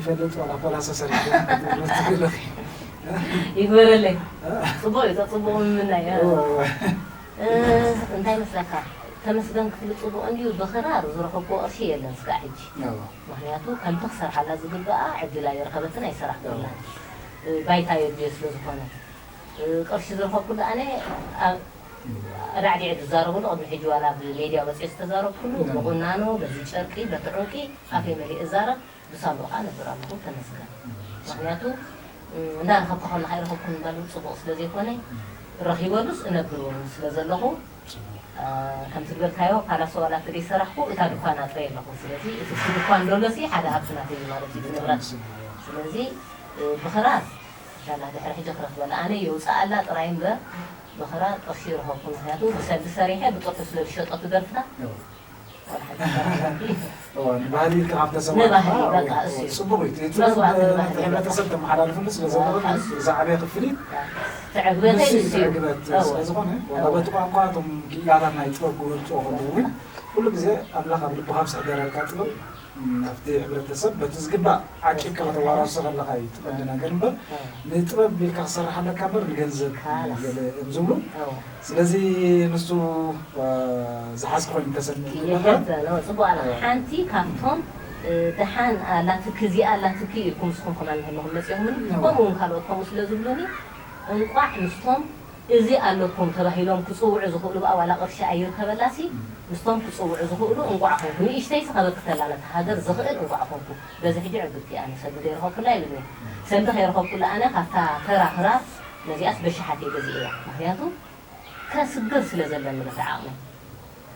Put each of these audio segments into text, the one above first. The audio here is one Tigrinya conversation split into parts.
ፈልጥ ዋላ ፖላሰ ሰሪሑ ክትብሉ ትኽእሉ። ይግበረለይ። ጽቡቕ እዩ፣ ጽቡቕ ምምናይ። እወ፣ እወ። እ፣ እንታይ መስለካ? ተመስገን ክፍሊ ጽቡቕ እንድዩ፣ ብኽራር ዝረኸብክዎ ቅርሺ የለን ስጋዕ ሕጂ። እወ። ምኽንያቱ ከምቲ ክሰርሓላ ዝግብኣ ዕድል ኣይረኸበትን ኣይሰራሕኩላን። እወ። እ፣ ባይታ የድልዮ ስለ ዝኾነ። እ፣ ቅርሺ ዝረኸብኩሉ ኣነ ኣብ ኣዳዕዲዐ ዝዛረበሉ፣ ቅድሚ ሕጂ ዋላ ኣብ ሜድያ ወፂአ ዝተዛረብኩሉ፣ እወ። ብቁናኖ፣ በዚ ጨርቂ፣ በቲ ዕንቂ ኣፈይ መሊእ እዛረብ። ብሳንዱቕ ከኣ ነብር ኣለኹ፣ ተመስገን። ምኽንያቱ፣ እም፣ እንዳረኸብካ ከለኻ ኣይረኸብኩን ምባል እውን ጽቡቕ ስለ ዘይኮነ፣ ረኺበሉስ እነብር እውን ስለ ዘለኹ፣ እ፣ ከምቲ ዝበልካዮ ፓላሶ ዋላ እቲ ዘይሰራሕኩ፣ እታ ድኳን ኣጥረየ ኣለኹ። ስለዚ፣ እቲ ድኳን ደሎሲ ሓደ ሃብቲ ናተይ እዩ ማለት እዩ፣ ንብረት። ስለዚ፣ እ፣ ብኽራር፣ ኢንሻላህ፣ ድሕሪ ሕጂ ክረኽበላ። ኣነ የውፅኣላ ጥራይ እምበር፣ ብኽራር ቅርሺ ይረኸብኩ። ምኽንያቱ፣ ብሰልዲ ሰሪሐ፣ ብጥርሑ ስለ ዝሸጦ ትደርፍታ፣ እዎ። እዎ፣ ንባህሊ ኢልካ ካብ ተሰዋእካ፣ ንባህሊ፣ በቃ፣ እዎ፣ እሱ እዩ። ጽቡቕ እዩ። እቲ መስዋእቲ ጥበብ ንባህሊ፣ ነቲ በቃ። ሕብረተሰብ ተመሓላልፍሉ ስለ ዘለኹ፣ በቃ፣ እሱ። ዝዓበየ ክፍሊት እቲ ዕግበተይ ንሱ እዩ፣ ንሱ እዩ። ዕግበት እዎ። ስለ ዝኾነ፣ ዋላ እዎ። በቲ ቋንቋ እቶም ክኢላታት ናይ ጥበብ ክገልጹ ከለዉ እውን፣ ኩሉ ግዜ ኣምላኽ ኣብ ልብኻ ምስ ሕደረልካ ጥበብ፣ ም፣ ኣብቲ ሕብረተሰብ በቲ ዝግባእ ዓቂብካ ከተዋራርሶ ከለኻ እዩ እቲ ቀንዲ ነገር እምበር፣ እዎ። ንጥበብ ኢልካ ክሰርሕ ኣለካ እምበር ንገንዘብ ካላስ። ገለ እዮም ዝብሉ። እዎ። ስለዚ ንሱ፣ እ፣ ዝሓዝ ክኾይኑ ተሰሚዑ ይገርም፣ ነበረ። ኖ፣ ጽቡቕ ኣላ። እ። ሓንቲ ካብቶም፣ እ፣ ደሓን ኣላትኪ፣ እዚኣ ኣላትኪ ኢልኩም ንስኹም ከማን እንተለኹም መጺኦምኒ፣ እዎ። ከምኡ እውን ካልኦት ከምኡ ስለ ዝብሉኒ፣ እንቋዕ ምስቶም እዚ ኣለኩም ተባሂሎም ክጽውዑ ዝኽእሉ ብኣ ዋላ ቅርሺ ኣይርከበላሲ፣ እም። ምስቶም ክጽውዑ ዝኽእሉ እንቋዕ ኮንኩ። ንእሽተይሲ ከበርክተላ ነታ ሃገር ዝኽእል እንቋዕ ኮንኩ። በዚ ሕጂ ዕግብቲ ኣነ ሰልዲ ዘይረኸብኩላ ኢሉኒ። ሰልዲ ከይረኸብኩላ ኣነ ካብታ ተራ ክራር ነዚኣስ በሽሓት እየ ገዚኤያ። ምኽንያቱ ከስግር ስለ ዘለኒ በቲ ዓቕመይ።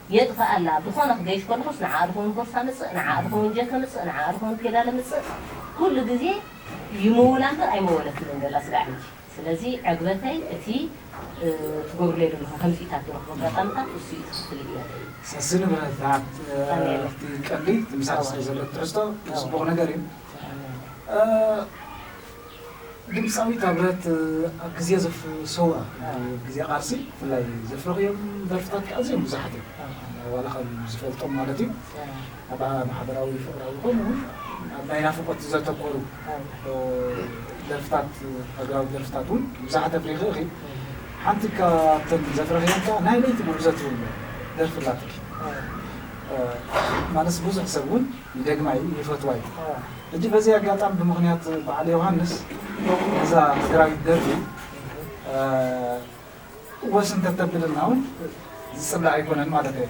የጥፍኣላ፣ ዝኾነ ክገይሽ ከለኹስ ንዓኣ ዝኸውን ቦርሳ ምጽእ፣ ንዓኣ ዝኸውን ጀከ ምጽእ፣ ንዓኣ ዝኸውን ፔዳለ ምጽእ። ኩሉ ግዜ ይመውላ እምበር ኣይመወለትንን ዘላ ስጋዕ ሕጂ። ስለዚ ዕግበተይ እቲ፣ እ፣ ትገብርለይ ዘለኹም ከምዚኢታት ዝረኽቦ ኣጋጣሚታት እሱ እዩ ትኽክል እዩ። ሰሲ ንብረታት፣ እ፣ ኣሜን። እቲ ቀንዲ እቲ ምሳሌ እዋ። ስለ ዘሎ ትሕዝቶ እዋ። ጽቡቕ ነገር እዩ። ኣሜን። እ፣ ድምጻዊት ኣብረት ኣብ ግዜ ዘፍ-፣ ሰውኣ፣ ኣብ ግዜ ቃልሲ ብፍላይ ዘፍረኽዮም ደርፍታት ኣዝዮም ብዙሓት እዮም። ዋላ ካብ ዝፈልጦም ማለት እዩ። ኣብ ማሕበራዊ፣ ፍቕራዊ፣ ከምኡ እውን ኣብ ናይ ናፍቖት ዘተኮሩ፣ እ፣ ደርፍታት፣ ሃገራዊ ደርፍታት እውን ብዙሓት ኣፍሪኺ ኢኺ። ሓንቲ ካብተን ዘፍረኽየን ከኣ ናይ ለይቲ ጉዕዞ ትብል ደርፊ ኣላትኪ። እ፣ ማለት ብዙሕ ሰብ እውን ይደግማ እዩ፣ ይፈትዋ እዩ። ሕጂ በዚ ኣጋጣሚ ብምኽንያት በዓል ዮሃንስ ነዛ ሃገራዊት ደርፊ፣ እ፣ ወስ እንተተብልና እውን ዝጽላእ ኣይኮነን ማለት እየ።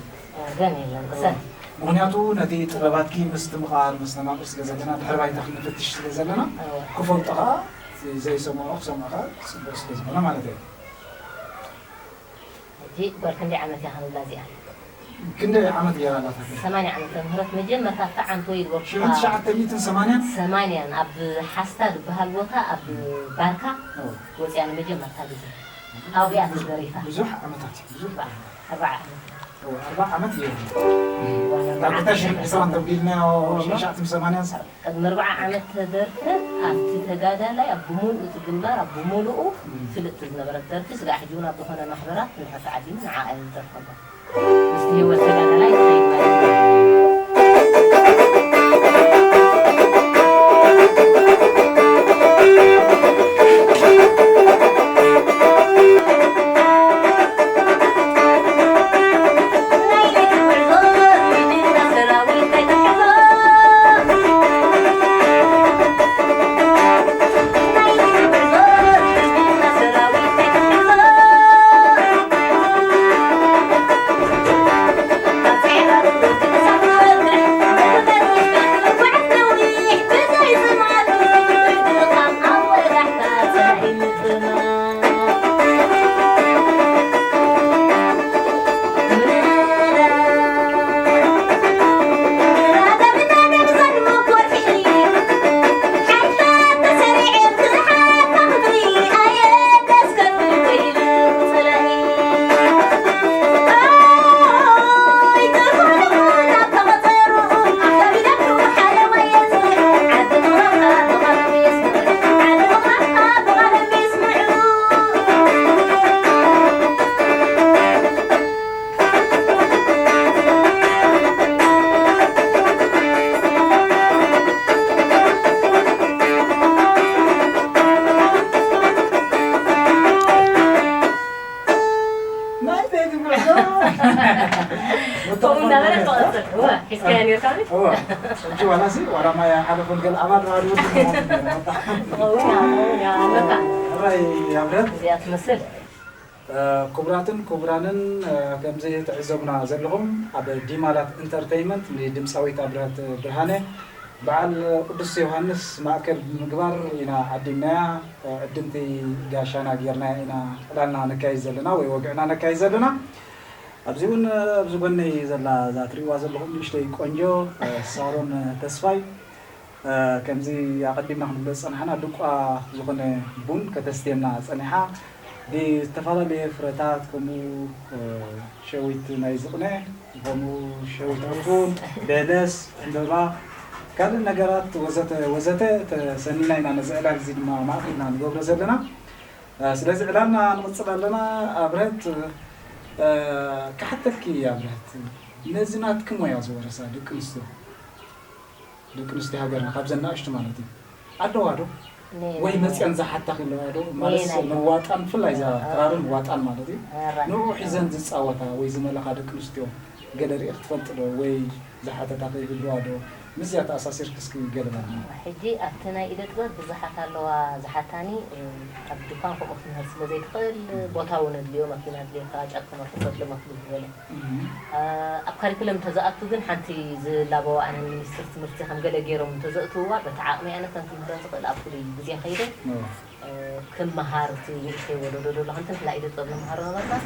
ደም የለን፣ ቅሰን። ምኽንያቱ ነቲ ጥበባትኪ ምስትምቓር፣ መስተማቕር ስለ ዘለና፣ ድሕሪ ባይታኺ ንፍትሽ ስለ ዘለና፣ እወ። ክፈልጦ ኸዓ፣ ዘይሰምዖ ክሰምዖ ኸዓ ጽቡቕ ስለ ዝኾነ ማለት እየ። ሕጂ ጓል ክንደይ ዓመት እያ ክንብላ እዚኣ? ክንደይ ዓመት ገይራ ኣላ እታ ፊልም? ሰማንያ ዓመተ ምህረት መጀመርታ ኣብታ ዓንቶ ይግበርኩ ሽሕን ትሽዓተ ሚእትን ሰማንያን? ሰማንያን ኣብ ሓስታ ዝበሃል ቦታ ኣብ ባርካ እዎ። ወፂኣ ንመጀመርታ ግዜ። ኣብኡ እያ ተደሪፋ። ብዙሕ ዓመታት እዩ፣ ብዙሕ። ኣርባዓ ዓመት። እዎ፣ ኣርባዓ ዓመት ገይሩ። ዋላ ዳርታ ኣርባዓ ሽሕን ዓመት። ዕስራን ተቢልናዮ፣ እዎ። ሽሕን ትሽዓተ ሚእትን ሰማንያን ሰ- ቅድሚ ኣርባዓ ዓመት ተደርፈ ኣብቲ ተጋዳላይ ኣብ ብምሉኡ እቲ ግንባር ኣብ ብምሉኡ እም። ፍልጥቲ ዝነበረት ደርፊ ስጋዕ ሕጂ እውን ኣብ ዝኾነ ማሕበራት እንድሕር ተዓዲሙ ንዓኣ እየ ዝደርፈሎም። ምስቲ ህይወት ተጋዳላይ ትኸይድ ማለት እዩ። ከምኡ እናበለት ትቐጽል። እወ፣ ሒዝካያ ነርካ ድዩ? እወ። ሕጂ ዋላ ሲ፣ ዋላ ማይ ኣይሓለፎን፣ ገለ ኣባል ራድዮ ድምጺ ማለት እዩ። ትኸውን እያ፣ ትኸውን እያ፣ ኣለካ። ሕራይ ኣብረር። እዚኣ ትመስል። እ፣ ክቡራትን ክቡራንን፣ እ፣ ከምዚ ትዕዘቡና ዘለኹም፣ ኣብ ዲማላት ኢንተርተይመንት ንድምጻዊት ኣብረርት ብርሃነ በዓል ቅዱስ ዮሃንስ ማእከል ብምግባር ኢና ዓዲምናያ። እ፣ ዕድምቲ ጋሻና ጌርናያ ኢና ዕላልና ነካይድ ዘለና ወይ ወግዕና ነካይድ ዘለና። ኣብዚ እውን ኣብዚ ጎነይ ዘላ እዛ ትሪእዋ ዘለኹም ንእሽተይ ቆንጆ፣ እ፣ ሳሮን ተስፋይ፣ እ፣ ከምዚ ኣቐዲምና ክንብሎ ዝጸናሕና ድቋ ዝኾነ ቡን ከተስትየና ጸኒሓ። ብዝተፈላለየ ፍረታት ከምኡ፣ እ፣ ሸዊት ናይ ዝቕነ፣ ከምኡ ሸዊት ዕፉን፣ በለስ፣ ዕምበባ፣ ካልእ ነገራት ወዘተ ወዘተ ተሰኒና ኢና ነዚ ዕላል እዚ ድማ ማእከልና ንገብሮ ዘለና። እ፣ ስለዚ ዕላልና ንቕጽል ኣለና። ኣብረት፣ እ፣ ክሓተኪ ኣብረት፣ ነዚ ናትኪ ሞያ ዝወረሳ ደቂ ኣንስትዮ፣ ደቂ ኣንስትዮ ሃገርና ካብዘን ንኣሽቱ ማለት እዩ፣ ኣለዋ ዶ? ነይረ። ወይ መጽየን ዝሓታኺ ኣለዋ ዶ? ማለት ነይረ። ንዋጣን ብፍላይ እዛ እ። ክራርን ዋጣን ማለት እዩ። ኧረ። ንኡ ሒዘን ዝጻወታ ወይ ዝመለኻ ደቂ ኣንስትዮ ገለ ርኢኺ ትፈልጢ ዶ? ወይ ዝሓተታኺ ይህልዋ ዶ? ምስዚኣ ተኣሳሲርኪ እስኪ ገለ በልኒ። ሕጂ ኣብቲ ናይ ኢደ ጥበብ ብዙሓት ኣለዋ ዝሓታኒ፣ እ፣ ኣብ ድኳን ከምኡ ክትምህር ስለ ዘይትኽእል፣ ቦታ እውን ኣድልዮ፣ መኪና ኣድልየካ፣ ጨርቂ መርፍእ፣ ፈትሊ መፍትሊ ዝበለ። እም። እ፣ ኣብ ካሪኩለም እንተዝኣቱ ግን ሓንቲ ዝላበዋ ኣነ ሚኒስትር ትምህርቲ ከም ገለ ገይሮም እንተዘእትውዋ በቲ ዓቕሚ ኣነ ከም ክምህረን ዝኽእል ኣብ ፍሉይ ግዜ ከይደ፣ እም። እ፣ ክመሃር እቲ ንእሽተይ ወለዶ ዘሎ ከምቲ ንሕና ኢደ ጥበብ ንመሃሮ ነበርና፣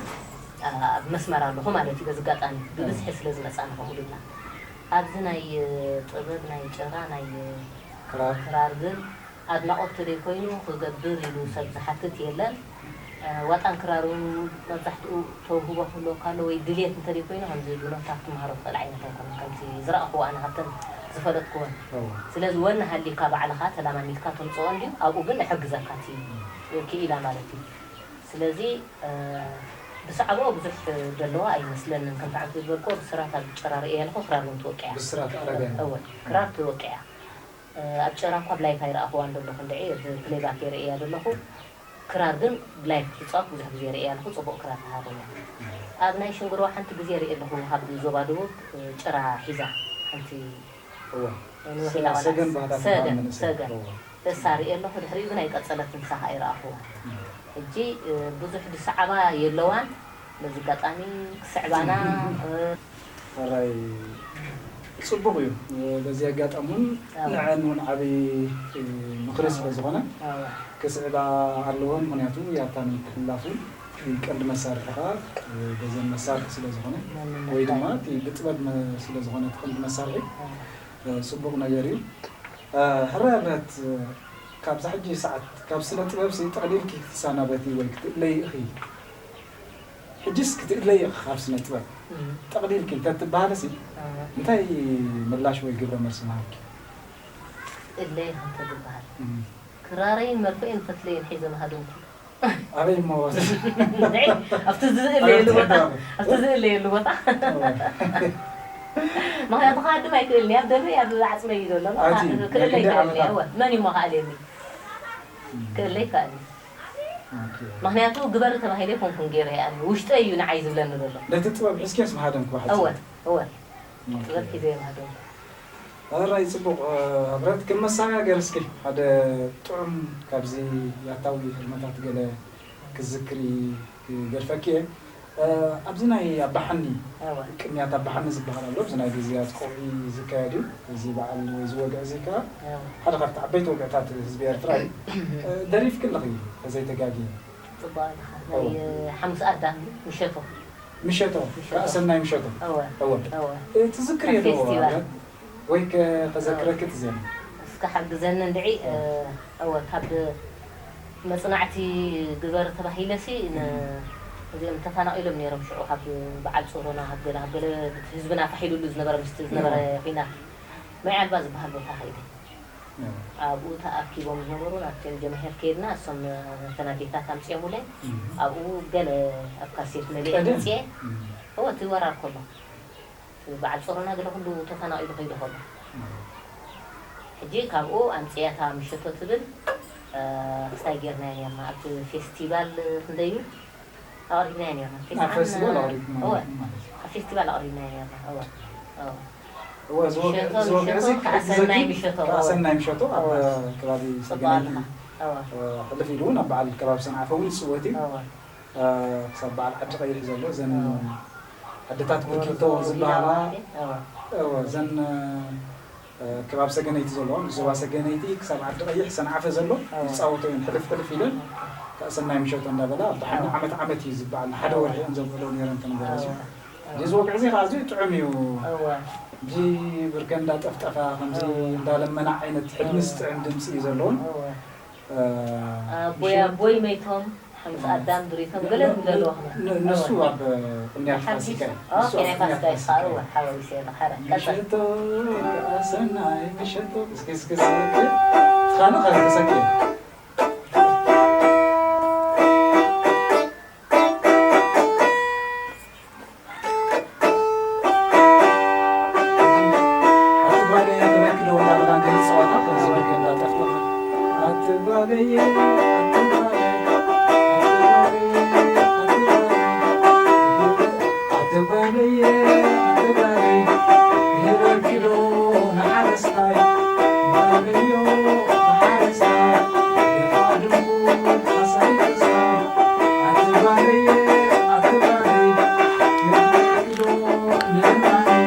እ፣ ኣብ መስመር ኣለኹ ማለት እዩ። በዚ ኣጋጣሚ ብብዝሒ እም። ስለ ዝመጻና ከምኡ ድብላ። ኣብዚ ናይ፣ እ፣ ጥበብ ናይ ጭራ ናይ፣ እ፣ ክራር። ክራር ግን ኣድናቖት ተደይ ኮይኑ ክገብር ኢሉ ሰብ ዝሓትት የለን። እ፣ ዋጣን ክራር እውን መብዛሕትኡ ተውህቦ ክህልወካ ኣሎ ወይ ድልየት እንተደይ ኮይኑ ከምዚ ብኖታ ክትመሃሮ ትኽእል ዓይነት ኣይኮነን፣ ከምቲ ዝረኣኽዎ ኣነ ካብተን ዝፈለጥክወን። እዎ። ስለዚ ወኒ ሃሊካ ባዕልኻ ተላማሚድካ ተምጽኦ እንድዩ፣ ኣብኡ ግን እሕግዘካ እቲ ክኢላ ማለት እዩ። ስለዚ፣ እ፣ ብሳዕባኡ ብዙሕ ደለዋ ኣይመስለንን። ከምቲ ዓብዱ ዝበልክዎ ብስራት ኣብ ጭራ ርእየ ኣለኹ፣ ክራር እውን ትወቅያ። ብስራት ኣረጋይ። እወ፣ ክራር ትወቅያ። እ፣ ኣብ ጭራ እኳ ብላይፍ ኣይረኣኽዋን ዘለኹ እንድዒ፣ ብፕሌይባክ እየ ርእያ ዘለኹ። ክራር ግን ብላይፍ ክትጻወት ብዙሕ ግዜ ርእያ ኣለኹ፣ ጽቡቕ ክራር ትሃርም እያ። ኣብ ናይ ሽንግርዋ ሓንቲ ግዜ ርእየ ኣለኹ፣ ካብ ዞባ ደቡብ፣ እ፣ ጭራ ሒዛ፣ ሓንቲ እዋ። ንውሕ ሰ-፣ ኢላ ቆልዓ። ሰገን ባህታ ትበሃል ሰገን፣ መንእሰይ። ሰገን። እዋ። እሳ ርእየ ኣለኹ፣ ድሕሪኡ ግን ኣይቀጸለትን፣ ንሳ ኸኣ ኣይረኣኽዋን። እዋ። ሕጂ፣ እ፣ ብዙሕ ዝሰዕባ የለዋን፣ በዚ ኣጋጣሚ ክስዕባና፣ እ፣ ሕራይ ጽቡቕ እዩ። በዚ ኣጋጣሚ እውን ኣዎ። ንዐን እውን ዓቢ ምኽሪ ኣዎ። ስለ ዝኾነ ኣዎ። ክስዕባ ኣለወን። ምኽንያቱ ያታ ንምትሕልላፍ እውን ቀንዲ መሳርሒ ኸኣ በዘን መሳርሒ ስለ ዝኾነ መን ወይ ድማ መሳርሒ? እቲ ብጥበብ መ-፣ ስለ ዝኾነ እቲ ቀንዲ መሳርሒ ኣዎ። ጽቡቕ ነገር እዩ። ሕራይ ኣብነት ካብዛ ሕጂ ሰዓት ካብ ስነ ጥበብሲ ጠቕሊልኪ ክትሰናበቲ ወይ ክትእለዪ ኢኺ? ሕጂስ ክትእለዪ ኢኺ ካብ ስነ ጥበብ? እም። ጠቕሊልኪ እንተትበሃልሲ፣ ኣሃ። እንታይ ምላሽ ወይ ግብረ መልሲ ምሃብኪ? ክትእለዪ ኢኺ እንተትበሃል፣ እም። ክራረይን መርፍኤን ፈትለይን ሒዘ ምሃደምኩ። ኣበይ እሞ? ንዒ፣ ኣብቲ ዝእለየሉ ኣብቲ ቦታ፣ ኣደባባይ። ኣብቲ ዝእለየሉ ቦታ። ኣዎ። ምኽንያቱ ክሃድም ኣይክእልን እየ፣ ኣብ ደመይ ኣብ ዓጽመይ እዩ ዘሎ። ኣቲ፣ ክእለይ ናይ ክንደይ ክእልን እየ። ዓመታት? እወ፣ መን እዩ እሞ ክኣልየኒ? እም። ክእለይ ክኣልኒ። ኦኬ። ምኽንያቱ ግበሪ ተባሂለ ኣይኮንኩን ገይረ እየ ኣነ። ውሽጠይ እዩ ንዓይ ዝብለኒ ዘሎ። ነቲ ጥበብ ሒዝኪያስ ምሃደምኪ ብሓጺሩ? እወ፣ እወ። ኦኬ። ጥበብ ሒዘ እየ ምሃደምኩ። ኣራይ ጽቡቕ፣ እ፣ ህብረት ከም መሳጋገሪ እስኪ ሓደ ጥዑም ካብዚ ያታዊ ህልመታት ገለ ክዝክሪ ክገድፈኪ እየ። እ፣ ኣብዚ ናይ ኣባሓኒ፣ እወ። ቅንያት ኣባሓኒ ዝበሃል ኣሎ። ኣብዚ ናይ ግዝያት ቆብዒ ዝካየድ እዩ። እዚ በዓል ወይ እዚ ወግዒ እዚ ከኣ እወ። ሓደ ካብቲ ዓበይቲ ወግዕታት ህዝቢ ኤርትራ እዩ። እ፣ ደሪፍኪ ኣለኺ ተዘይተጋግየ። ጽቡቕ ኣለኻ። እወ። ናይ፣ እ፣ ሓሙስ ኣዳም ምሸቶ። ምሸቶ፣ ምሸቶ። ከኣ ሰናይ ምሸቶ። እወ። እወ። እወ። እ፣ ትዝክርዮ ኣብ ዶ ፌስቲቫል። ኣለ? ወይ ከ-፣ ከዘክረኪ እወ። ትዜም? እስከ ሓግዘኒ እንድዒ፣ እ፣ እወ። እወ፣ ካብ መጽናዕቲ ግበር ተባሂለሲ፣ ን-፣ እም። እዚኦም ተፈናቒሎም ነይሮም ሽዑ ካብ በዓል ጾሮና፣ ካብ ገለ፣ ካብ ገለ ህዝብና ፋሕ ኢሉሉ ዝነበረ፣ ምስቲ ዝነበረ እም። ኲናት፣ ማይ ዓልባ ዝበሃል ቦታ ከይደ። እም። ኣብኡ ተኣኪቦም ዝነበሩ፣ ናብቶም ጀማሂር ከይድና፣ እሶም ነተን ኣዴታት ኣምጺኦምለይ። እም። ኣብኡ ገለ ኣብ ካሴት መሊኤ ቀደም? መጽኤ። እም። እወ፣ እቲ ወራር ከሎ። በዓል ጾሮና ገለ ኩሉ ተፈናቒሉ ከይዱ ከሎ። እም። ሕጂ ካብኡ ኣምጽያታ ምሸቶ ትብል፣ እ፣ ክስታይ ጌርናዮ ኔርና። ኣብቲ ፌስቲቫል ክንደዩ ኣቕሪብናዮ ነርና። ናብ ፌስቲቫል ኣቕሪብኩም እወ። ማለት እዩ። ኣብ ፌስቲቫል ኣቕሪብናዮ ነርና። እወ። እወ። እወ፣ እዚ ወግዒ ምሸቶ፣ እዚ ወግዒ እዚ ምሸቶ፣ ከኣሰናይ ምሸቶ፣ እወ። ከኣሰናይ ምሸቶ ኣብ እወ። ከባቢ ጽቡቕ ሰገናይቲ ኣለኻ። እወ። ሕልፍ ኢሉ እውን ኣብ በዓል ከባቢ ሰንዓፈ እውን ዝፅወት እዩ። እወ። ክሳብ በዓል ዓዲ ቀይሕ ዘሎ እዘን እወ። ዓድታት ብርኪቶ ዝበሃላ እወ። እወ፣ እዘን ከባቢ ሰገነይቲ ዘለዋ ምስ ዞባ ሰገነይቲ ክሳብ ዓዲ ቀይሕ ሰንዓፈ ዘሎ እወ። ዝፃወቶ እየን ሕልፍ ሕልፍ ኢለን። ከኣሰናይ ምሸቶ እንዳበላ ብሓደ ዓመት ዓመት እዩ ዝበዓል፣ ንሓደ ወርሒ እየን ዘብዕሎ ነይረን ተነገረ። እዚ ወግዒ እዚ ከዓ ኣዝዩ ጥዑም እዩ። እወ። እዚ ብርከ እንዳጠፍጠፋ ከምዚ እወ። እንዳለመና ዓይነት ሕልሚ ዝጥዕም ድምፂ እዩ ዘለዎን። እወ። እ፣ ኣቦይ ኣቦይ መይቶም ሓምሳ ኣዳም ድሪቶም ገለ ዝብለልዎ ን- ንሱ ኣብ ቅንያት ፋሲካ እዩ። ንሱ ኣብ ኬናይ ቅንያት ፋሲካ እዩ ፋሲካ እዩ። ሓወ ሓወ ይሴ ሓረ ቀጸል ምሸቶ ከኣ ሰናይ ምሸቶ። እስኪ፣ እስኪ፣ እስኪ። ትኻነ ኸ ተሰኪ። ኣቲ ጓለይ፣ ኣቲ ጓለይ፣ ክደውላ ብላ እንደ ጸዋታ ከምዚ ብርክ እንዳጠፍጠፈ። ኣቲ ጓለይ፣ ኣቲ ጓለይ፣ ኣቲ ጓለይ፣ ኣቲ ጓለይ፣ ኣቲ ጓለይ፣ ኣቲ ጓለይ፣ ይህበኪ ዶ ንሓረስታይ? ጓለዮ ንሓረስታይ፣ የፋድሙ ሓሳይ ተስፋይ። ኣቲ ጓለይ፣ ኣቲ ጓለይ፣ ይህበኪ ዶ ንልማነይ?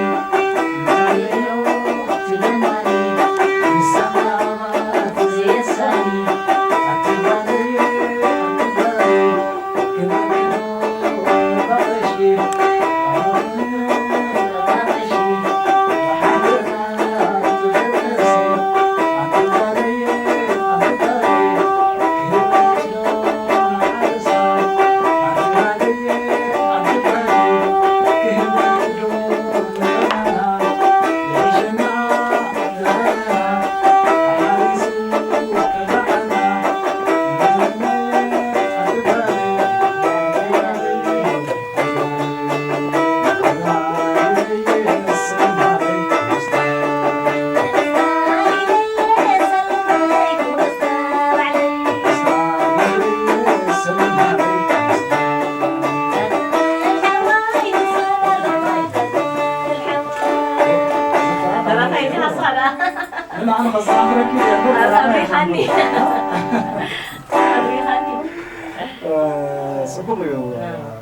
ጽቡቕ እዩ።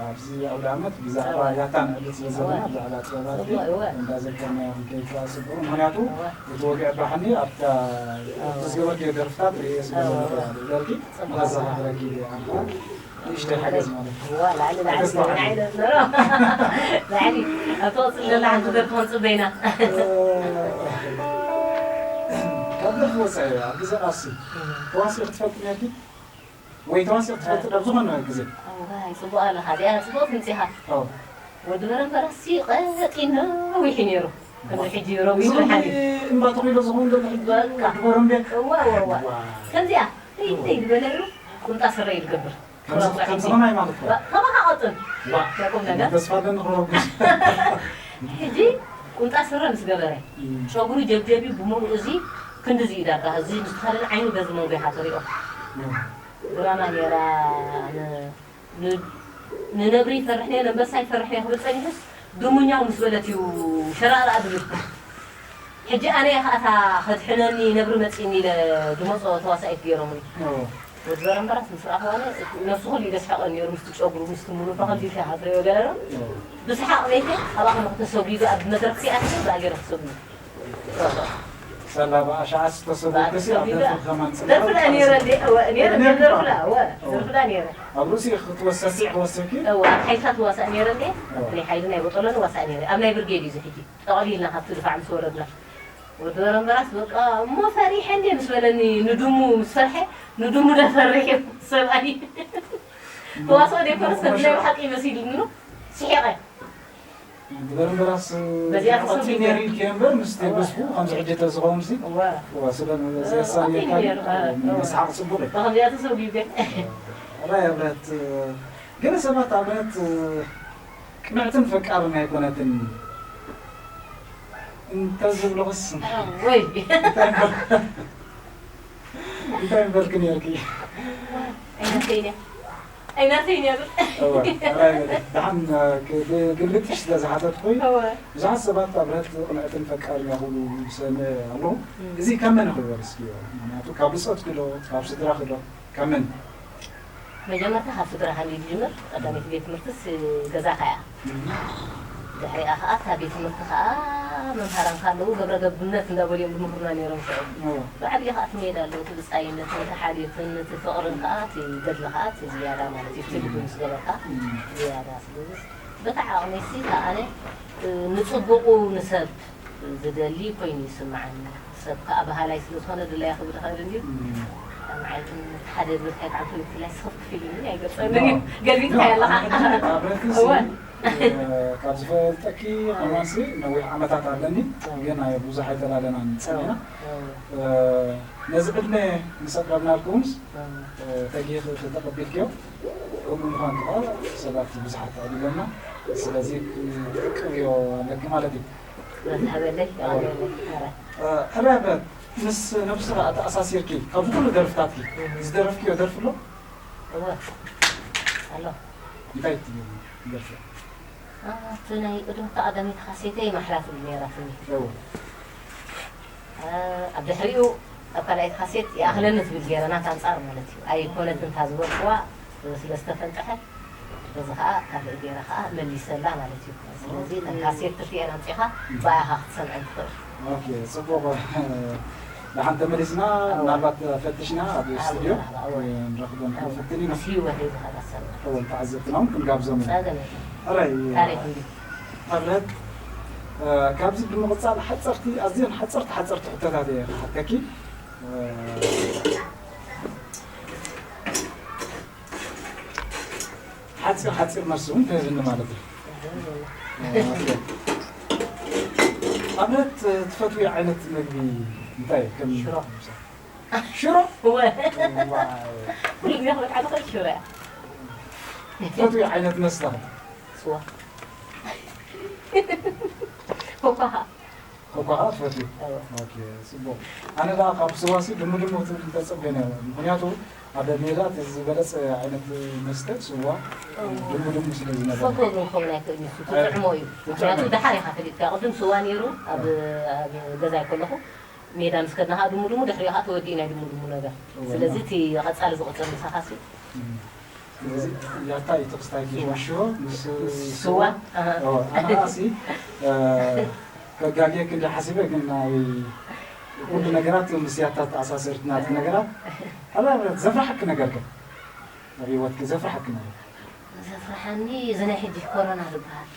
ኣብዚ ኣውደ ዓመት ብዛዕባ ያታ ንዕልል ስለ ዘለና ብዛዕባ ጥበባት እንዳዘከርና ክንከይድ ከዓ ጽቡቕ። ምኽንያቱ እቲ ወግዒ ኣባሓኒ ኣብታ ዝገበርክዮ ደርፍታት ርእየ ስለ ዘለኹ እያ። ደርፊ ንኸዘኻኽረኪ እየ። ኣንታ ንእሽተይ ሓገዝ ማለት እዩ። ዋ ላዕሊ ላዕሊ ላዕሊ ላዕሊ ኣብቲ ቅፅል ዘላ ሓንቲ ደርፊ ክንፅበ ኢና። ካብ ደርፊ ወፃኢ ኣብ ግዜ ቃልሲ ተዋሲእኺ ትፈልጢ ነርኪ? ወይ ተዋሲእኺ ትፈልጢ ዶ ኣብ ዝኾነ ግዜ? ኣዋይ ፅቡቕ ኣለኻ እዚኣ ፅቡቕ ትምፂኻ። ኣዎ። ወዲ በረምበራሲ ቀጢን ነዊሕ እዩ ነይሩ። ከምዚ ሕጂ ረዊት እዚ ሓኒ እምባ ተኺሉ ዝኸውን ዘሎ ሕጂ በቃ። ወዲ በረምቤ? እዋ እዋ እዋ ከምዚኣ ተይ ተይ ዝበለ እዩ ቁምጣ ስረ እዩ ዝገብር። ከምዚ ከምዚ ኸማይ ማለት እኮ። ከማኻ ቀጥን ዋ፣ ናይ ቁም ነገር። ተስፋ ኣለኒ ክረጉስ። ሕጂ ቁምጣ ስረ ምስ ገበረ ጨጉሩ ጀብጀብዩ ብምሉእ እዚ ክንዲ እዚ እዩ ዳርጋ እዚ ዝተኸደነ ዓይኑ በዚ መንጎ ኢኻ ትሪኦ። ድራማ ነይራ ን- ን- ንነብሪ ይፈርሕ ነይሩ፣ ንኣንበሳ ይፈርሕ ነይሩ ክብል ጸኒሑስ ድሙኛው ምስ በለት እዩ ሸራርኣ ድብል። ሕጂ ኣነ እየ ከኣታ ከድሕነኒ ነብሪ መጺእኒ ኢለ ድመጾ ተዋሳኢት ገይሮምኒ። ወዲ በረምበራስ ምስ ረኣኽዎ ነብሱ ኩሉ እዩ ደስሕቐኒ ነይሩ ምስቲ ጨጉሩ ምስቲ ሙሉ እኳ ከምዚ ኢልካ ኢኻ ትሪኦ ገለ ዶ ብስሓቕ ቤተ ኣባኻ ንክተሰጒጉ ኣብ መድረኽ ሲኣትኒ ብኣ ገይረ ክሰጉ ሰላ ብኣሽዓስ ተሰጉ ክሲ ኣብ ደርፊ ከማን ጽቡቕ ደርፍዳ ነይረ እንዴ? እወ ነይረ ደርፍዳ እወ ደርፍዳ ነይረ ኣብ ርእሲ ክትወሰሲዕ ክወስብኪ እወ ኣብ ሓይልታት ዋሳእ ነይረ እንዴ? ናይ ሓይሊ ናይ ቦጠሎኒ ዋሳእ ነይረ ኣብ ናይ ብርጌድ እዩ እዚ ሕጂ ጠቕሊልና ካብቲ ድፋዕ ምስ ወረድና ወዲ በረምበራስ በቃ እሞ ፈሪሐ እንዴ ምስ በለኒ ንድሙ ምስ ፈርሐ ንድሙ ዶ ፈሪሕ እዩ ሰብኣይ ተዋስኦ ደይኮነስ ከምዚ ናይ ብሓቂ መሲሉኒ ነው ስሒቐ በረምበራስ በዚኣ ቀፂል ተሰሚዐ። ነይሩ ኢልኪ እምበር ምስ ተበስኩ ከምዚ ሕጂ ተዝኸውን ሲ እወ እዋ ስለ ዘሳኒካ ቀፂል ነይሩ፣ እወ። መስሓቕ ፅቡቕ እዩ ብኸምዚኣ ተሰጒገ ራይ ኣብረት ገለ ሰባት ኣብረት ቅንዕትን ፈቃርን ኣይኮነትን እንተዝብልኽስ ወይ እንታይ ምበልክ ነርኪ ኣይነሰይነ ኣይናተይን እያ ብል። እወ፣ ሕራይ በሊ። ደሓን፣ እ፣ ክ-፣ ብ-፣ ግልብጥሽ ስለ ዝሓተትኩ፣ እወ። ብዙሓት ሰባት ኣብረህት ቅንዕትን ፈቃርን እያ ክብሉ ይሰምዕ ኣለኹ። እም። እዚ ካብ መን ይኽበር እስኪ? ምኽንያቱ ካብ ብጾትኪ ዶ፣ ካብ ስድራኺ ዶ፣ ካብ መን? መጀመርታ ካብ ስድራኻ እዩ ዝጅምር። ቀዳመይቲ ቤት ትምህርትስ ገዛኻ እያ። እም። ድሕሪኣ ኸኣ እታ ቤት ትምህርቲ ኸኣ መምሃራንካ ኣለዉ፣ ግብረ ገብነት እንዳበሉ እዮም ዝምህሩና ነይሮም ሽዑ። እወ። ብዓብዪ ኸኣ እቲ ሜዳ ኣሎ፣ እቲ ብጻይነትን፣ እቲ ሓልዮትን፣ እቲ ፍቕርን ኸኣ፣ እቲ ገድሊ ኸኣ፣ እቲ ዝያዳ ማለት እዩ፣ እቲ ልቢ ምስ ገበርካ እም። ዝያዳ። ስለዚ በታ ዓቕመይሲ ከኣ ኣነ፣ እ፣ ንጽቡቑ ንሰብ ዝደሊ ኮይኑ ይስምዓኒ። ሰብ ከኣ በሃላይ ስለ ዝኾነ ድላያ ክብል ይኽእል እንድዩ። እም። ንዓይ ግን እቲ ሓደ ብልካይ ብዓል ፖለቲካ ስኽፍክፍ ኢሉኒ ኣይገጸንን እዩ። ኖ። ገልቢጥካዮ ኣለኻ። ኖ፣ ኣነ ግን ኣብረትሲ፣ እወ። እ፣ ካብ ዝፈልጠኪ ከማንሲ ነዊሕ ዓመታት ኣለኒ፣ እወ። ግን ኣይ-፣ ብዙሕ ኣይተላለናን ጸኒሕና። እወ። እ፣ ነዚ ዕድመ ምስ ኣቅረብናልኪ እውንስ፣ እወ። እ፣ ተጊኺ ተቐቢልክዮ፣ ከምኡ ምዃንኪ ከኣ ሰባት ብዙሓት ኣዕሊሎምና። ስለዚ ክትቅብዮ ኣለኪ ማለት እዩ። መዝሃበለይ፣ ኣዎ። የቐንየለይ። ሕራይ። እ፣ ሕራይ በል፣ ምስ ነብስኻ ተኣሳሲርኪ፣ ካብዚ ኩሉ ደርፍታትኪ፣ እህ። ዝደረፍክዮ ደርፊ ኣሎ? እወ። ኣሎ። እንታይ ትብሊ ደርፊ? እ፣ እቲ ናይ ቅድሚ ቀዳመይቲ ካሴተይ ማሕላ ትብል ነይራትኒ። እወ። እ፣ ኣብ ድሕሪኡ ኣብ ካልኣይቲ ካሴት ይኣኽለኒ ትብል ገይረ፣ ናታ ኣንጻር ማለት እዩ። ኣይኮነትን እታ ዝበልኩዋ፣ ስለ ዝተፈንጠሐት፣ በዚ ኸኣ ካልእ ገይረ ኸኣ መሊሰላ ማለት እዩ። ስለዚ እተን ካሴት ክልቲኤን ኣምጺኻ ብኣኻ ክትሰምዐን ትኽእል። ኦኬ፣ ጽቡቕ። ደሓን ተመሊስና፣ ኣዎ። ምናልባት ፈትሽና ኣብ ኣዎ፣ ስቱድዮ ኣዎ። ንረኽቦም ኣዎ። ክንፍትን ኢና። ምስ ህይወተይ ዝኸዳ ሰምዐ። እወ፣ ተዓዘብትና እውን ክንጋብዞም ኢና። ጸገም የለን። ሕራይ፣ ታሪኽ እንድዩ። ኣብነት፣ እ፣ ካብዚ ብምቕጻል ሓጸርቲ፣ ኣዝየን ሓጸርቲ፣ ሓጸርቲ ሕቶታት እየ ክሓተኪ። እ፣ ሓጺር ሓጺር መልሲ እውን ትህብኒ ማለት እዩ። ኦኬ። ኣብነት ትፈትዊ ዓይነት ምግቢ እንታይ እዩ? ከም ሽሮ። ሽሮ? እወ። ዋው። ኩሉ ግዜ ክበልዓ ዝኽእል ሽሮ እያ። ትፈትዊ ዓይነት መስተ ኸ? ስዋ። ኮካ። ኮካ ኸኣ ትፈትዊ? እወ። ኦኬ፣ ጽቡቕ። ኣነ ደኣ ካብ ስዋሲ ድሙ ድሙ ክትብል እንተጸበየ ነይረ። ምኽንያቱ ኣብ ሜዳ እቲ ዝበለጸ ዓይነት መስተ ስዋ እወ። ድሙ ድሙ ስለ ዝነበረ። ፈትዎ ግን ክኸውን ኣይክእልን እዩ፣ እሱ ኣይ፣ ትጥዕሞ እዩ። ትጥዕሞ ምኽንያቱ እዩ። ደሓር ኢኻ ፈሊጥካ። ቅድም ስዋ ነይሩ ኣብ፣ እወ። ኣብ ገዛይ ከለኹ ሜዳ ምስ ከድና ኸኣ ድሙ ድሙ ድሕሪኡ ኸኣ ተወዲኡ ናይ ድሙ ድሙ ነገር። እወ፣ ስለዚ እና እቲ ቀጻሊ ዝቕጽል ምሳኻሲ እም። ስለዚ ያታ እዩ እቲ ክስታይ ስዋ። ሽሮ ምስ ምስ ስዋ። ስዋ። ኣሃ። እወ፣ ኣነ ኸኣሲ፣ እ፣ ከጋግየኪ እንደ ሓሲበ ግን ናይ ኩሉ ነገራት ምስ ያታ ተኣሳሰርቲ ናትኪ ነገራት። ሕራይ ዘፍርሓኪ ነገር ከ? ኣብ ህይወትኪ ዘፍርሓኪ ነገር? ዘፍርሓኒ እዚ ናይ ሕጂ ኮሮና ዝበሃል።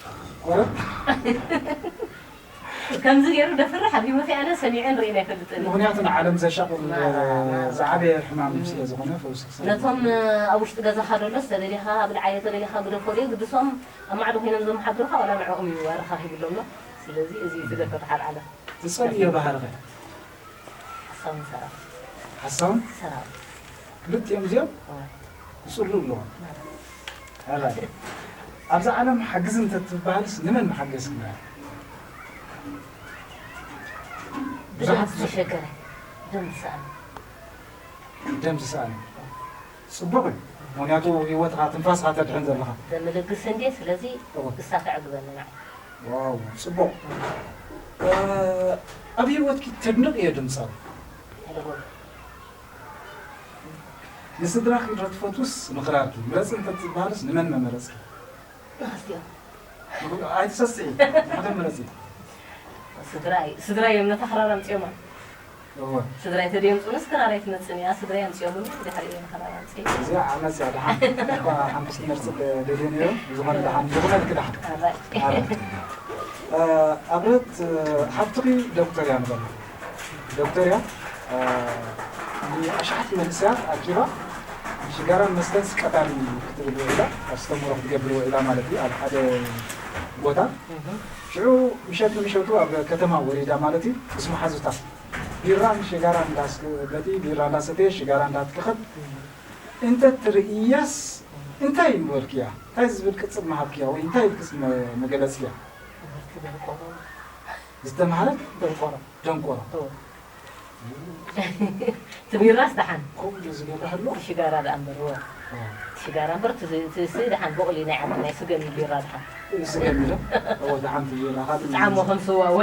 ኮረ-? ከምዚ ገይሩ ደፍርሕ ኣብ ህይወተይ ኣነ ሰሚዐን ርኢን ኣይፈልጥን። ምኽንያቱ ንዓለም ዘሻቕል፣ ማራ፣ ማራ። ዝዓበየ ሕማም እም። ስለ ዝኾነ ፈውሲ ክሳብ ነቶም፣ እ፣ ኣብ ውሽጢ ገዛኻ ደሎስ ተደሊኻ ብልዓዮ ተደሊኻ ግደፎ ደዩ ግድሶም ኣብ ማዕዶ ኮይኖም ዘመሓድሩኻ ዋላ ንዕኦም እዩ ኣረኻኺብሎምና። ስለዚ እዚ እዩ እቲ ደፈር ሓልዓለ። ትጸልእዮ ባህሪ ኸ? ሓሳውን ሰራውን። ሓሳውን? ሰራውን። ክልቲኦም እዚኦም እወ። ክጽልኡ ኣለዎም። እወ። ሕራይ። ኣብዛ ዓለም ሓግዝ እንተትበሃልስ ንመን ምሓገዝክና? ብደም ብዙሓት ዝተሸገረ፣ ደም ዝሰኣነ። ደም ዝሰኣነ። ጽቡቕ እዩ። ምኽንያቱ ህይወትኻ፣ ትንፋስኻ ተድሕን ዘለኻ። ደም ልግስ እንድየ፣ ስለዚ እወ። ንሳ ተዕግበኒ ንዓይ። ዋው፣ ጽቡቕ። እ፣ ኣብ ህይወትኪ ተድንቕዮ ድምጻዊ? ሓይለ ገብሩ። ንስድራኺ ዶ ትፈትውስ ንኽራርኪ? ምረጺ እንተትበሃልስ ንመን ምመረጽኪ? ንኽልቲኦም። ኣይትሰስዒ፣ ሓደ ምረጺ። ስድራይ፣ ስድራይ እዮም ነታ ክራር ኣምጺኦማ። እወ። ስድራይ ተደየምጹንስ ክራር ኣይትመጽእን እያ። ስድራይ ኣምጺኦምኒ፣ ድሕሪኡ እዮም ክራር ኣምጺኦም። እዚኣ ዓመጽ እያ፣ ደሓን እኳ ሓንቲ ክትመርጽ ደልየ ነይረ፣ ብዝኾነ ደሓን፣ ብኹነልኪ ደሓን። ኣራይ። ኣረ። እ፣ ኣብረት፣ እ፣ ሓፍትኺ ዶክተር እያ ንበላ። ዶክተር እያ፣ እ፣ ንኣሽሓት መንእሰያት ኣኪባ ሽጋራን መስተንስ ቀታሊ ክትብል ውዒላ፣ ኣስተምህሮ ክትገብር ውዒላ ማለት እዩ፣ ኣብ ሓደ ቦታ። እህ። ሽዑ ምሸት ንምሸቱ ኣብ ከተማ ወሪዳ ማለት እዩ፣ ምስ መሓዙታ ቢራን ሽጋራን እንዳስ-፣ በቲ ቢራ እንዳሰተየ ሽጋራ እንዳትከኸት እንተ ትርእያስ እንታይ ምበልክያ? እንታይ ዝብል ቅጽል ምሃብክያ ወይ እንታይ ኢልክስ መ-፣ መገለጽክያ? ትምህርቲ ደንቆሮ። ዝተምሃረት? ደንቆሮ። ደንቆሮ። እወ። እቲ ቢራስ ደሓን። ከምኡ ዝገብር ኣሎ። እቲ ሽጋራ ደኣ እምበር፣ እወ። እቲ ሽጋራ እምበር፣ እቲ ዝ-፣ እቲ ስ-፣ ደሓን ቦቕሊ ናይ ዓዲ ናይ ስገም ቢራ ደሓን። ስገም ኢለ። እወ፣ ደሓን ትብል ኢኻ። ጣዕሙ ከም ስዋ፣ እወ።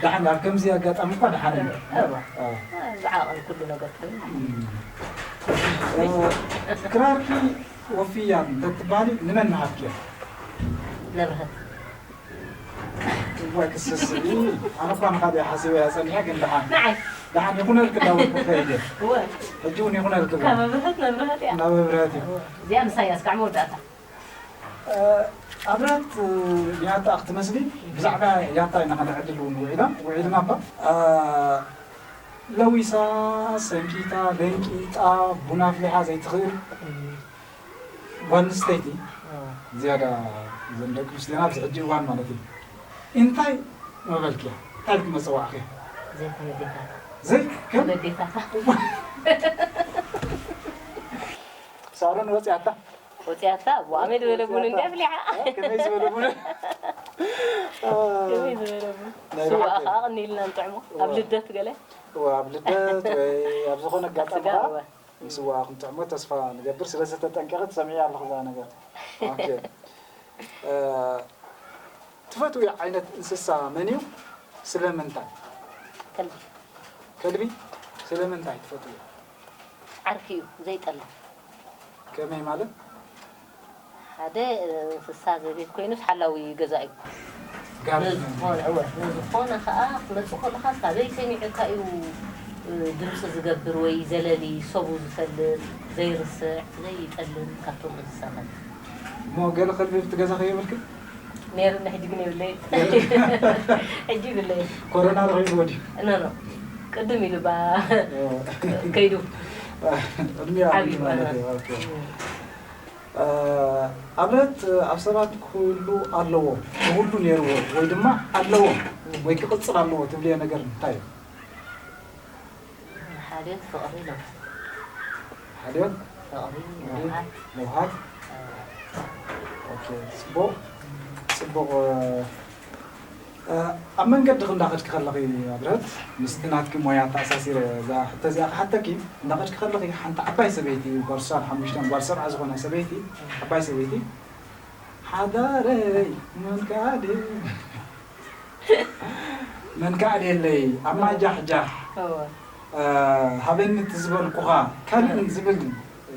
ደሓን፣ ኣብ ከምዚ ኣጋጣሚ እኳ ደሓን እዩ። እወ። እወ። ዝዓቐን ኩሉ ነገር ኮይኑ። እም። ክራርኪ ወፍያ እንተትበሃሊ ንመን ምሃብክያ? ነብርሀት። እዋ ክስስ እዩ። ኣነ እኳ ንኻልእ ሓሲበያ ጸኒሐ፣ ግን ደሓን ንዓይ። ደሓን ይኹነልክ እንዳበልኩ ከይደ። እወ። ሕጂ እውን ይኹነልክ ካብ እንዳበልኩ። ኣብርሀት ነብርሀት እያ። እንዳበብረት እዩ። እዚኣ ምሳይ እያ፣ እስካዕ መወዳእታ። እ፣ ኣብረት፣ እ፣ ያታ ክትመስሊ ብዛዕባ ያታ ኢና ከነዕልል እውን ውዒላ፣ ውዒልና እባ። እ፣ ለዊሳ፣ ሰንኪታ፣ ለንቂጣ፣ ቡና ኣፍሊሓ ዘይትኽእል ጓል ኣንስተይቲ፣ ዝያዳ እዘን ደቂ ኣንስትዮና ኣብዚ ሕጂ እዋን ማለት እዩ። እንታይ ምበልክያ? እንታይ ኢልኪ መጸዋዕክያ? ዘይተበዴታታ። ዘይ ከም ተበዴታታ። ሳሮን ወጽያታ? ወጽያታ፣ ዋሜ ዝበለ ቡን እንዲ ኣፍሊሓ። ከመይ ዝበለ ቡን? ከመይ ዝበለ ቡን? ናይ ስዋ ብሓቂ። ኸዓ ቅኒ ኢልና ንጥዕሞ። ኣብ ልደት ገለ። እዋ፣ ኣብ ልደት ወይ ኣብ ዝኾነ ኣጋጣሚ ስጋ ኸዓ እወ። ምስዋ ክንጥዕሞ ተስፋ ንገብር። ስለ ዝተጠንቀቐ ትሰምዕያ ኣለኹ እዛ ነገር። ኦኬ። እ፣ ትፈትውዮ ዓይነት እንስሳ መን እዩ? ስለምንታይ? ከልቢ። ከልቢ? ስለምንታይ ትፈትውዮ? ዓርኪ እዩ፣ ዘይጠልም። ከመይ ማለት? ሓደ እንስሳ ዘቤት ኮይኑስ ሓላዊ ገዛ እዩ። ጋር ንዝኾነ፣ እወ፣ ንዝኾነ ኸዓ ክመጽእ ከሎ ኻስ ካበይ ሰሚዑካ እዩ፣ እ፣ ድምፂ ዝገብር ወይ ዘለሊ፣ ሰቡ ዝፈልጥ፣ ዘይርስዕ፣ ዘይጠልም ካብቶም እንስሳታት። እሞ ገለ ከልቢ ኣብቲ ገዛ ከየብልክን? ነይሩኒ፣ ሕጂ ግን የብለይን። ሕጂ የብለይን። ኮሮና ረኺቡ ወዲዩ። ኖ፣ ኖ። ቅድም ኢሉ ባ ከይዱ። ቅድሚያ ዓብዩ ማለት እዩ። ኦኬ። እ፣ ኣብነት ኣብ ሰባት ክህሉ ኣለዎ፣ ክህሉ ነይርዎ ወይ ድማ ኣለዎ ወይ ክቕጽል ኣለዎ ትብልዮ ነገር እንታይ እዩ? ሓልዮት፣ ፍቕሪ፣ ለውሃት። ሓልዮት፣ ፍቕሪ፣ ፍቕሪ፣ ለውሃት። ለውሃት። ኦኬ፣ ጽቡቕ፣ ጽቡቕ። እ፣ ኣብ መንገድኺ እንዳኸድኪ ከለኺ ኣብረት፣ ምስቲ ናትኪ ሞያ ተኣሳሲረ እዛ ሕቶ እዚኣ ክሓተኪ፣ እንዳኸድኪ ከለኺ ሓንቲ ዓባይ ሰበይቲ፣ ጓል ሱሳን ሓሙሽተን ጓል ሰብዓ ዝኾና ሰበይቲ፣ ዓባይ ሰበይቲ፣ ሓዳረይ መን ከኣ ድዩ? መን ከኣ ድየለይ ኣብ ማይ ጃሕጃሕ፣ እወ። እ፣ ሃበኒ እቲ ዝበልኩኻ ካልእን ዝብል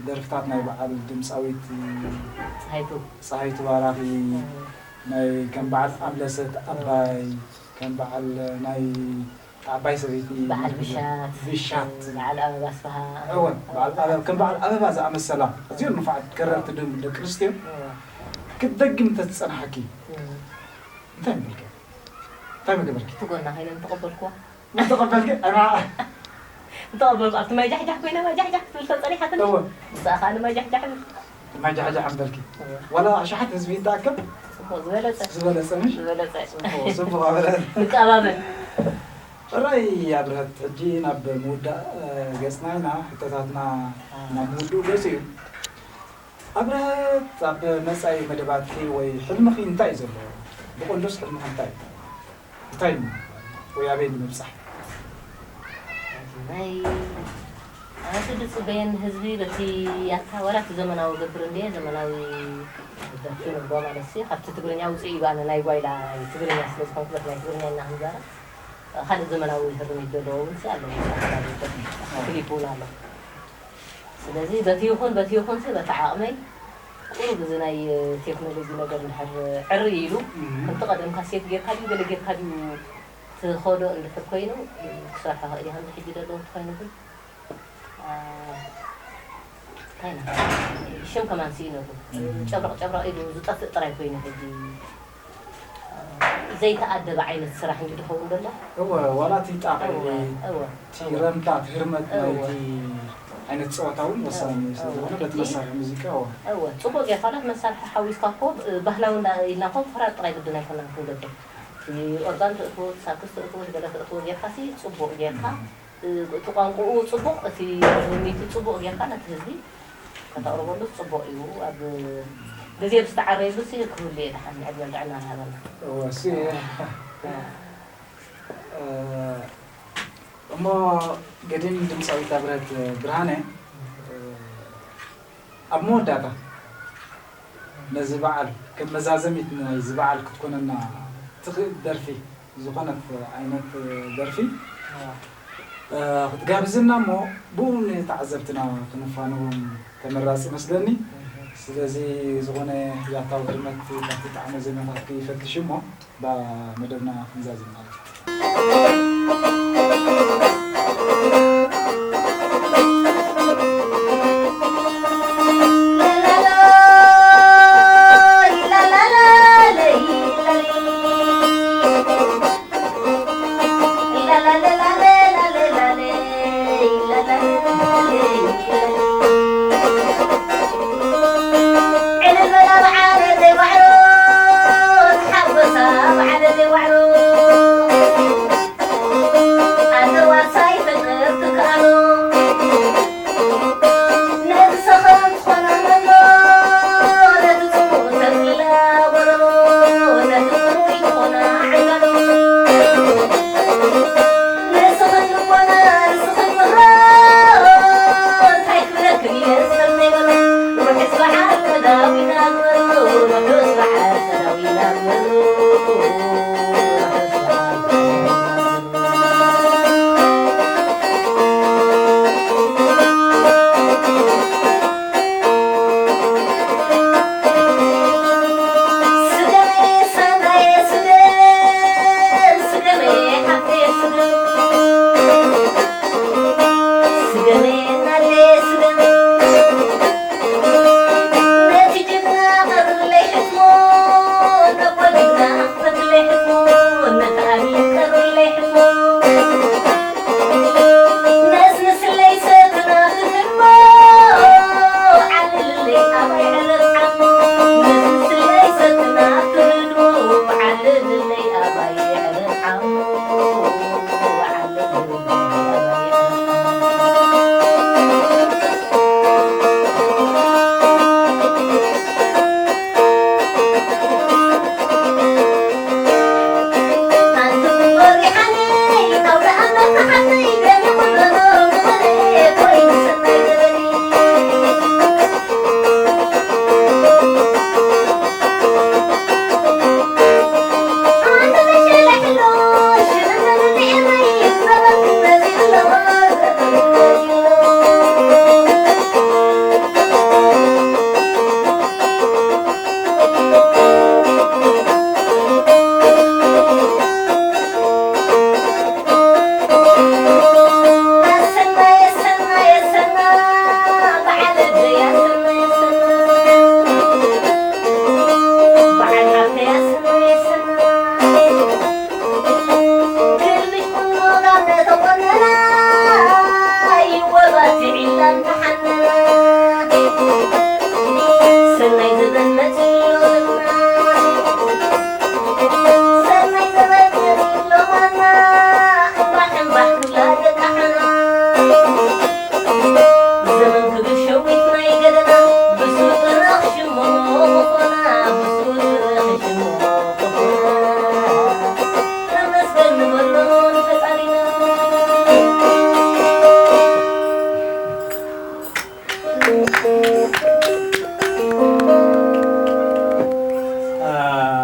ደርፍታት ናይ በዓል ድምፃዊት ፀሃይቱ። ፀሃይቱ ባራኺ፣ ናይ ከም በዓል ኣምለሰት ኣባይ፣ ከም በዓል ናይ ዓባይ ሰበይቲ በዓል ብሻት። ብሻት። በዓል ኣበባ ኣስፍሃ። እወ፣ በዓል ኣበባ፣ ከም በዓል ኣበባ ዝኣመሰላ ኣዝዮም ንፉዓት ገረርቲ ድም-፣ ደቂ ኣንስትዮ እወ። ክትደግም እንተዝጸናሓኪ እም። እንታይ ምበልኪ? እንታይ ምገበርኪ? እቲ ጎና ኮይነ ምተቐበልኩዋ። ምተቐበልኪ? ኣና ምተቐበልኩ። ኣብቲ ማይ ጃሕጃሕ ኮይነ ማይ ጃሕጃሕ ክትብል ተጸኒሓትኒ። እወ። ንስኣ ከኣ ንማይ ጃሕጃሕ ይብል። ማይ ጃሕጃሕ ምበልኪ? እወ። ዋላ ኣሽሓት ህዝቢ ይተኣከብ? ጽቡቕ ዝበለጸ። ዝበለጸ ምሽ? ዝበለጸ። ጽቡቕ፣ ጽቡቕ ኣበለ። ንቀባበል። ጥራይ ኣብርሀት፣ ሕጂ ናብ ምውዳእ፣ እ፣ ገጽና ኢና። ሕቶታትና ናብ ምውድኡ ገጹ እዩ። ኣብርሀት፣ ኣብ መጻኢ መደባትኪ ወይ ሕልምኺ እንታይ እዩ ዘሎ? ብቐንዱስ ሕልምኺ እንታይ እዩ? እንታይ እዩ? ወይ ኣበይ ንምብጻሕ? ናይ ኣነ ዝጽበየኒ ህዝቢ በቲ ኣታ ዋላ እቲ ዘመናዊ ገብር እንድየ፣ ዘመናዊ ደርፊ ንብሎ ማለት ሲ፣ ካብቲ ትግርኛ ውጽእ እዩ። ኣነ ናይ ጓይላ ትግርኛ ስለ ዝኾንኩ በቲ ናይ ትግርኛ ኢና ክንዛረብ። ካልእ ዘመናዊ ህርም ይደለዎ እውን ሲ ኣለዎ። ክሊፕ እውን ኣሎ። ስለዚ በቲ ይኹን በቲ ይኹን ሲ በቲ ዓቕመይ ቁሩብ እዚ ናይ ቴክኖሎጂ ነገር እንድሕር ዕርይ ኢሉ፣ እም። ከምቲ ቀደም ካሴት ጌርካ ድዩ ገለ ጌርካ ድዩ ትኸዶ እንድሕር ኮይኑ ክሰርሖ ክእል እየ። ከምዚ ሕጂ ደለዎ እንተኾይኑ ግን፣ አ፣ እንታይ ኢና፣ ሽም ከማን ስኢነሉ። እም። ጨብረቕ ጨብረቕ ኢሉ ዝጠፍእ ጥራይ ኮይኑ ሕጂ፣ አ፣ ዘይተኣደበ ዓይነት ስራሕ እንዲ ዝኸውን ዘሎ። እወ፣ ዋላ እቲ ጣቕዒ፣ እወ፣ እወ። እቲ ረምታ፣ እቲ ህርመት እወ። ናይቲ ዓይነት ጸወታ እውን ወሳኒ እወ፣ ስለ ዝኾነ እወ። በቲ መሳርሒ ሙዚቃ፣ እወ። እወ፣ ጽቡቕ ጌርካ፣ ዋላ እቲ መሳርሒ ሓዊስካ እኮ፣ ብ-፣ ባህላዊ እንዳ ኢልና እኮ ክራር ጥራይ ግድን ኣይኮናን ክንገብር። እቲ ኦርጋን ትእትዎ፣ እቲ ሳክስ ትእትዎ፣ ገለ ትእትዎ ጌርካ ሲ ጽቡቕ ጌርካ፣ እ፣ እቲ ቋንቋኡ ጽቡቕ፣ እቲ ርሚቱ ጽቡቕ ጌርካ ነቲ ህዝቢ ከተቕርበሉ ጽቡቕ እዩ። ኣብ ግዜ ብዝተዓረየሉ ሲ ክህሉ እየ ደሓን፣ ዕድመን ጥዕናን ይሃበና። እወ፣ እሱ፣ እ፣ እሞ ገዲም ድምፃዊት ኣብረት ብርሃነ ኣብ መወዳእታ ነዚ በዓል ከም መዛዘሚት ናይዚ በዓል ክትኮነና ትኽእል ደርፊ ዝኾነት ዓይነት ደርፊ ክትጋብዝና እሞ ብኡ ንተዓዘብትና ክነፋንዎም ተመራፂ ይመስለኒ። ስለዚ ዝኾነ ያታዊ ድመት ካብቲ ጣዕመ ዜማታት ይፈትሽ እሞ ባ መደብና ክንዛዝም ማለት እዩ።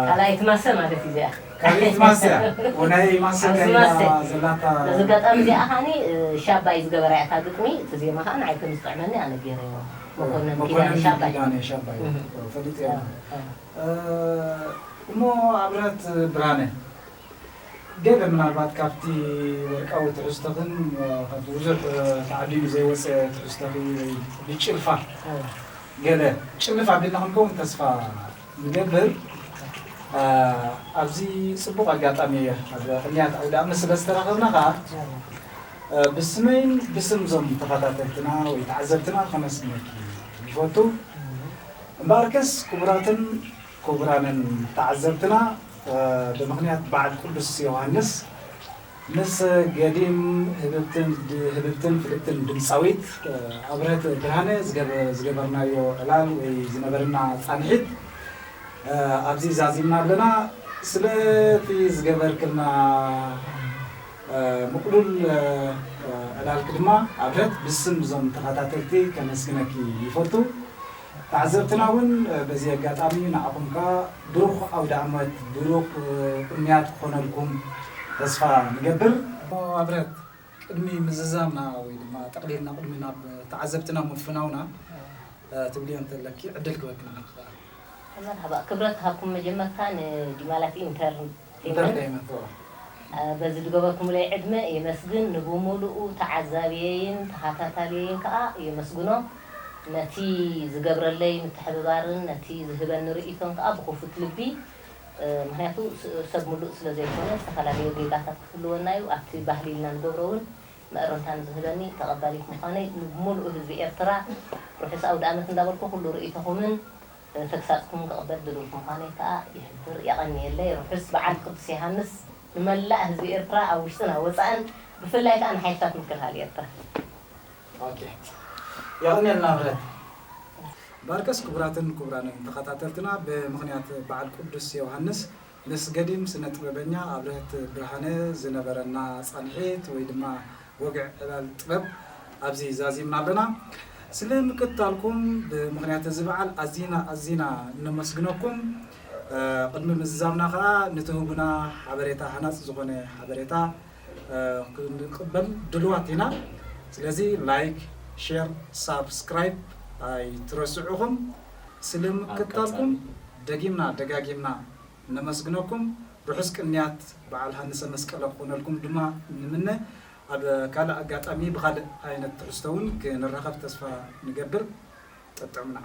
ካልኣይቲ ማሰ ማለት እዩ እዚኣ። ካልኣይቲ ማሰ እያ። ወናይ ማሰ ኣብዚ ካይና ማሰ። ዘላታ። በዚ ኣጋጣሚ እዚኣ ከዓኒ፣ እ፣ ሻባይ ዝገበራ እያ እታ ግጥሚ፣ እቲ ዜማ ከኣ ንዓይ ከም ዝጥዕመኒ ኣነ ገይረዮ። መኮነን መኮነን ኪዳነ ሻባይ። ኪዳነ ሻባይ። እህ። ፈሊጠ እየ። እ፣ እ። እ፣ እሞ ኣብረት ብርሃነ፣ ገለ ምናልባት ካብቲ ወርቃዊ ትሕዝቶኽን፣ እ፣ ካብቲ ብዙሕ፣ እ፣ ተዓዲሉ ዘይወጸ ትሕዝቶኺ ወይ ብጭልፋ እ። ገለ ጭልፍ ኣቢልና ክንከውን ተስፋ ንገብር። እ፣ ኣብዚ ጽቡቕ ኣጋጣሚ ኣብ ቅንያት ኣውደ ዓመት ስለ ዝተራኸብና ኸኣ፣ እ፣ ብስመይን ብስም እዞም ተኸታተልትና ወይ ተዓዘብትና ከመስግነኪ ይፈቱ። እምበኣርከስ ክቡራትን ክቡራንን ተዓዘብትና፣ እ፣ ብምኽንያት በዓል ቅዱስ ዮሃንስ ምስ ገዲም ህብብትን፣ ህብብትን ፍልጥትን ድምፃዊት፣ እ፣ ኣብርሀት ብርሃነ ዝገበ-፣ ዝገበርናዮ ዕላል ወይ ዝነበረና ፃንሒት፣ እ፣ ኣብዚ ዛዚምና ኣለና። ስለቲ ዝገበርክልና ምቕሉል ዕላልኪ ድማ ኣብረት ብስም እዞም ተኸታተልቲ ከመስግነኪ ይፈቱ። ተዓዘብትና እውን በዚ ኣጋጣሚ ንዓኹም ከኣ ብሩኽ ኣውደ ዓመት፣ ብሩኽ ቅንያት ክኾነልኩም ተስፋ ንገብር። ኣብረት ቅድሚ ምዝዛምና ወይ ድማ ጠቕሊልና ቅድሚ ናብ ተዓዘብትና ምፍናውና ትብልዮ እንተለኪ ዕድል ክበክና። መርሓባ ክብረት ሃብኩም መጀመርታ ንዲማላት ኢንተር ኢንተርቴይመንት በዚ ዝገበርኩምለይ ዕድመ የመስግን ንብሙሉኡ ተዓዛብየይን ተኸታታልየይን ከዓ የመስግኖ ነቲ ዝገብረለይ ምትሕብባርን ነቲ ዝህበኒ ርእይቶን ከዓ ብክፉት ልቢ ምክንያቱ ሰብ ሙሉእ ስለ ዘይኮነ ዝተፈላለዩ ጌጋታት ክህልወና እዩ ኣብቲ ባህሊ ኢልና ንገብሮ እውን መእረምታ ንዝህበኒ ተቐባሊት ምዃነይ ንብሙሉኡ ህዝቢ ኤርትራ ርሑስ ኣውደኣመት እንዳበልኩ ኩሉ ርእይቶኹምን ተግሳጽኩም ክቕበል ድልውቲ ምዃነይ ከኣ ይሕብር። የቐንየለይ። ርሑስ በዓል ቅዱስ ዮሃንስ ንመላእ ህዝቢ ኤርትራ ኣብ ውሽጥን ኣብ ወጻእን ብፍላይ ከኣ ንሓይልታት ምክልኻል ኤርትራ። ኦኬ የቐንየልና ብረት። ባርከስ ክቡራትን ክቡራንን ተኸታተልትና ብምኽንያት በዓል ቅዱስ ዮሃንስ ምስ ገዲም ስነ ጥበበኛ ኣብርህት ብርሃነ ዝነበረና ፃንሒት ወይ ድማ ወግዕ ዕላል ጥበብ ኣብዚ ዛዚምና ኣለና። ስለ ምክትታልኩም ብምኽንያት እዚ በዓል ኣዚና ኣዚና ነመስግነኩም። ቅድሚ ምዝዛምና ከዓ ንትህቡና ሓበሬታ ሃናፂ ዝኾነ ሓበሬታ ክንቅበል ድልዋት ኢና። ስለዚ ላይክ፣ ሼር፣ ሳብስክራይብ ኣይትረስዑኹም። ስለ ምክትታልኩም ደጊምና ደጋጊምና ነመስግነኩም። ርሑስ ቅንያት በዓል ሃንሰ መስቀለ ክኾነልኩም ድማ ንምነ። ኣብ ካልእ ኣጋጣሚ ብኻልእ ዓይነት ትሕዝቶ እውን ክንራኸብ ተስፋ ንገብር። ጠጥዑምና።